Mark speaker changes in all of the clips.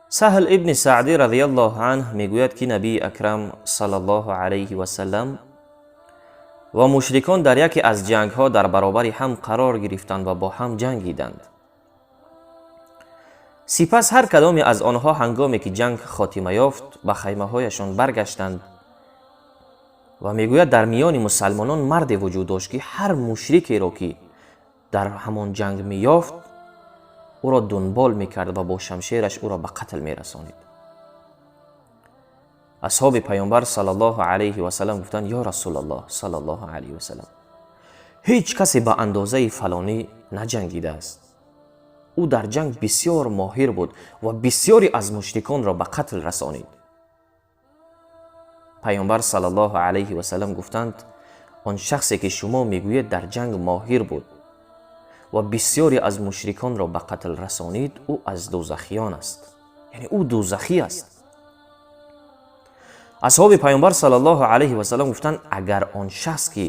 Speaker 1: Саҳл ибни Саъдӣ радиаллоҳу анҳ мегӯяд, ки Набии Акрам саллаллоҳу алайҳи васаллам ва мушрикон дар яке аз ҷангҳо дар баробари ҳам қарор гирифтанд ва бо ҳам ҷангиданд. Сипас ҳар кадоме аз онҳо, ҳангоме ки ҷанг хотима ёфт, ба хаймаҳояшон баргаштанд. Ва мегӯяд, дар миёни мусалмонон марде вуҷуд дошт, ки ҳар мушрикеро, ки дар ҳамон ҷанг меёфт, ӯро дунбол мекард ва бо шамшераш ӯро ба қатл мерасонид. Асҳоби Паёмбар саллаллоҳу алайҳи васалам гуфтанд: «Ё Расулаллоҳ саллаллоҳу алайҳи васалам, ҳеҷ касе ба андозаи фалонӣ наҷангидааст. Ӯ дар ҷанг бисёр моҳир буд ва бисёре аз мушриконро ба қатл расонид». Паёмбар саллаллоҳу алайҳи васалам гуфтанд: «Он шахсе, ки шумо мегӯед, дар ҷанг моҳир буд ва бисёре аз мушриконро ба қатл расонид, ӯ аз дӯзахиён аст, яъне ӯ дӯзахӣ аст». Асҳоби Паёмбар саллаллоҳу алайҳи васалам гуфтанд: «Агар он шахс, ки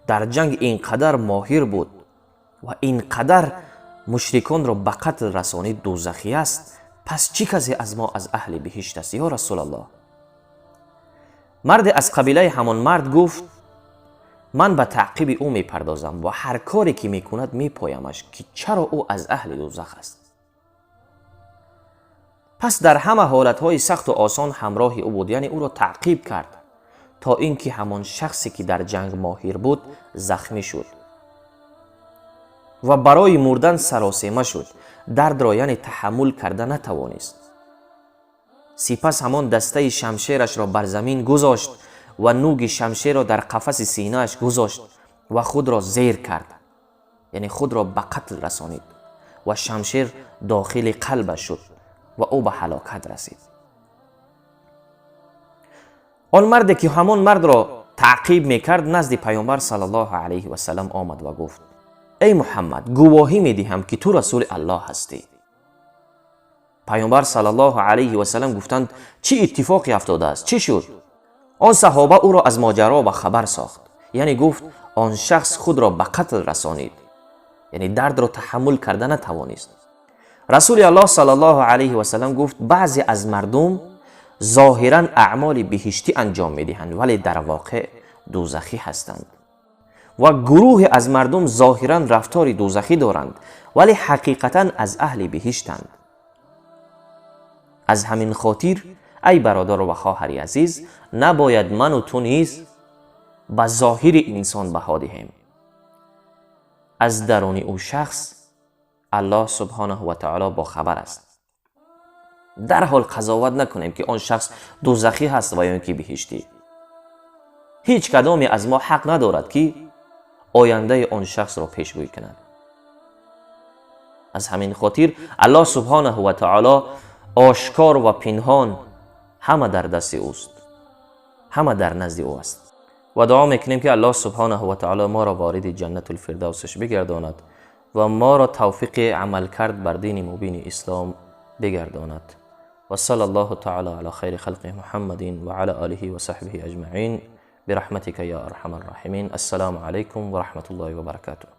Speaker 1: дар ҷанг ин қадар моҳир буд ва ин қадар мушриконро ба қатл расонид, дӯзахӣ аст, пас чӣ касе аз мо аз аҳли биҳишт аст, ё Расулаллоҳ?» Марде аз қабилаи ҳамон мард гуфт: «Ман ба таъқиби ӯ мепардозам ва ҳар коре ки мекунад, мепоямаш, ки чаро ӯ аз аҳли дӯзах аст». Пас дар ҳама ҳолатҳои сахту осон ҳамроҳи ӯ буд, яъне ӯро таъқиб кард, то ин ки ҳамон шахсе, ки дар ҷанг моҳир буд, захмӣ шуд ва барои мурдан саросема шуд, дардро, яъне, таҳаммул карда натавонист. Сипас ҳамон дастаи шамшерашро бар замин гузошт ва нӯги шамшерро дар қафаси синааш гузошт ва худро зер кард, яъне худро ба қатл расонид, ва шамшер дохили қалбаш шуд ва ӯ ба ҳалокат расид. Он марде, ки ҳамон мардро таъқиб мекард, назди Паёмбар саллаллоҳу алайҳи васалам омад ва гуфт: «Эй Муҳаммад, гувоҳӣ медиҳам, ки ту расули Аллоҳ ҳастӣ». Паёмбар саллаллоҳу алайҳи васалам гуфтанд: «Чӣ иттифоқе афтодааст? Чӣ шуд?» Он саҳоба ӯро аз моҷаро ба хабар сохт, яъне гуфт: «Он шахс худро ба қатл расонид, яъне дардро таҳаммул карда натавонист». Расули Аллоҳ саллаллоҳу алайҳи васалам гуфт: «Баъзе аз мардум зоҳиран аъмоли биҳиштӣ анҷом медиҳанд, вале дар воқеъ дӯзахӣ ҳастанд, ва гурӯҳе аз мардум зоҳиран рафтори дӯзахӣ доранд, вале ҳақиқатан аз аҳли биҳиштанд». Аз ҳамин хотир, ай бародару ва хоҳари азиз, набояд ману ту низ ба зоҳири инсон баҳо диҳем. Аз даруни ӯ шахс Аллоҳ субҳонаҳу ва таоло бохабар аст. Дарҳол қазоват накунем, ки он шахс дӯзахӣ ҳаст ва ё ин ки биҳиштӣ. Ҳеҷ кадоме аз мо ҳақ надорад, ки ояндаи он шахсро пешгӯӣ кунад. Аз ҳамин хотир Аллоҳ субҳонаҳу ва таоло ошкор ва пинҳон ҳама дар дасти ӯст, ҳама дар назди ӯ аст. Ва дуо мекунем, ки Аллоҳ субҳонаҳу ва таоло моро вориди Ҷаннатулфирдавсаш бигардонад ва моро тавфиқи амалкард бар дини мубини ислом бигардонад. وصلى الله تعالى على خير خلقه محمد وعلى آله وصحبه أجمعين برحمتك يا أرحم الراحمين. السلام عليكم ورحمة الله وبركاته.